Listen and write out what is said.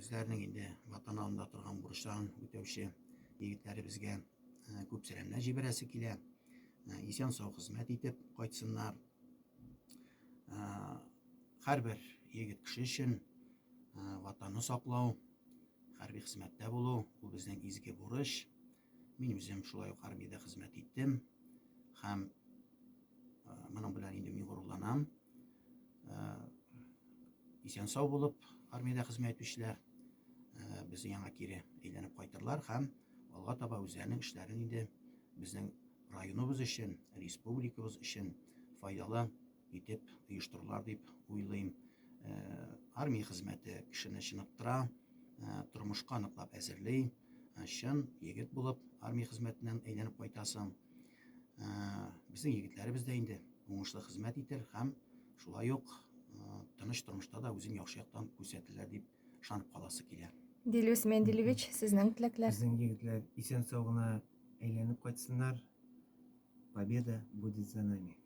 Үзләренең инде Ватан алдында торган бурычларын үтәүче егетләребезгә күп сәламнәр җибәрәсе килә. Исән-сау хезмәт итеп кайтсыннар. Һәрбер егет кеше өчен Ватанны саклау, хәрби хезмәттә булу, ул безнең изге бурыч. Мин үзем шулай ук армиядә хезмәт иттем һәм моның белән инде мин горурланам. Исән сау булып армиядә хезмәт итүчеләр безнең яңа кире әйләнеп кайтырлар һәм алга таба үзләренең эшләрен инде безнең районыбыз өчен, республикабыз өчен файдалы итеп оештырырлар дип уйлыйм. Армия хезмәте кешене чыныктыра, тормышка ныклап әзерли. Чын егет булып армия хезмәтеннән әйләнеп кайтасың. Безнең егетләребез дә инде уңышлы хезмәт итер һәм шулай ук тыныч тормышта да үзен яхшы яктан күрсәтерләр дип ышанып каласы килә. Дилүс Менделевич, сезнең теләкләр? Безнең егетләр исән-сау гына әйләнеп кайтсыннар. Победа будет за нами.